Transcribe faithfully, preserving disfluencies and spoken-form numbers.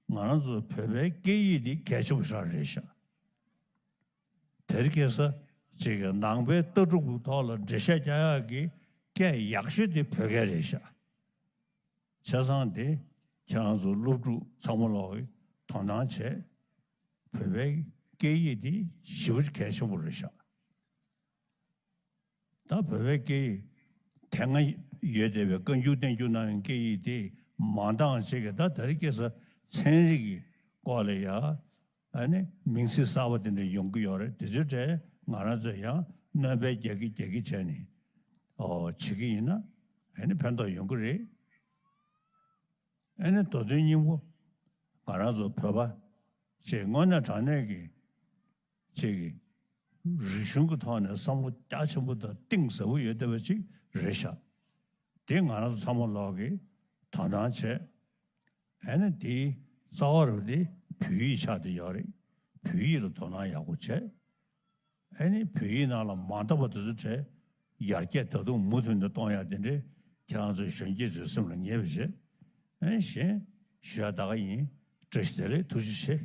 ང་རང་ཚོ་བོད་པའི་སྐད་ཡིག་འདི་གལ་ཆེན་པོ་ཞིག་རེད་ཤག་དེར་སྐྱེས་ས་ཅིག་གི་ནང་པའི་ལྟ་གྲུབ་ཀྱི་ཐོག་ལ་འགྲེལ་བཤད་རྒྱག་ཡག་གི་སྐད་ཡག་ཤོས་དེ་བོད་སྐད་རེད་ཤག་བྱས་ཙང་དེ་ཁྱེད་རང་ཚོ་སློབ་ཕྲུག་ཚང་མ་ལོག་གིས་དོ་སྣང་བྱས། བོད་པའི་སྐད་ཡིག་འདི་ཞེ་པོ་ཅིག་གལ་ཆེན་པོ་རེད་ཤག་ད་བོད་པའི་སྐད་ཡིག་དེ་སྔ་ཡོད་བསྡད་པའི་བཀའ་འགྱུར་བསྟན་འགྱུར་ནང་གི་སྐད་ཡིག་དེ་མ་འདང་ཅིག་གི་ད་དེར་སྐྱེས་ས་ཚན་རིག་གི་སྐོར་ལ་ཡ་ཨ་ནི་མིང་ཚིག་གསར་པ་དེ་འདྲ་ཡོང་གི་ཡོད་རེད། དེ་ཚོའི་གྲས་ང་རང་ཚོས་ཡང་སྣོན་པ་རྒྱག་གི་རྒྱག་གི་བྱས་ནས་ཨོ་བྱེད་ཀྱི་ཡིན་ན་ཨ་ནི་ཕན་ཐོགས་ཡོང་གི་རེད། ཨ་ནི་མདོ་དོན་སྙིང་པོ་ང་རང་ཚོ་བོད་པ་ཅིག་དངོས་གནས་དྲང་གནས་ཀྱི་ཅིག་རིག་གཞུང་གི་ཐོག་ནས་བསམ་བློ་རྒྱ་ཆེན་པོ་དང་གཏིང་ཟབ་པོ་ཡོད་བསྡད་པ་ཅིག་རེད་ཤག་དེ་ང་རང་ཚོ་ཚང་མ་ལོག་གིས་དོ་སྣང་བྱས། ཨ་ནི་དེའི་རྩ་བ་རུ་དེ་བོད་ཡིག་ཆགས་བསྡད་ཡོད་རེད། བོད་ཡིག་ལ་དོ་སྣང་ཡག་པོ་བྱས། ཨ་ནི་བོད་ཡིག་ནང་ལ་མ་འདང་བ་དེ་ཚོ་བྲལ། ཡར་རྒྱས་ད་དུང་མུ་མཐུད་ནས་གཏོང་ཡག་དེ་འདྲའི་ཁྱེད་རང་ཚོའི་གཞོན་སྐྱེས་ཚོའི་སེམས་ལ་ངེས་པ་བྱས། ཨ་ནི་གཞན་ཞུ་ཡག་ད་ག་ཡིན། བཀྲ་ཤིས་བདེ་ལེགས། ཐུགས་རྗེ་ཆེ།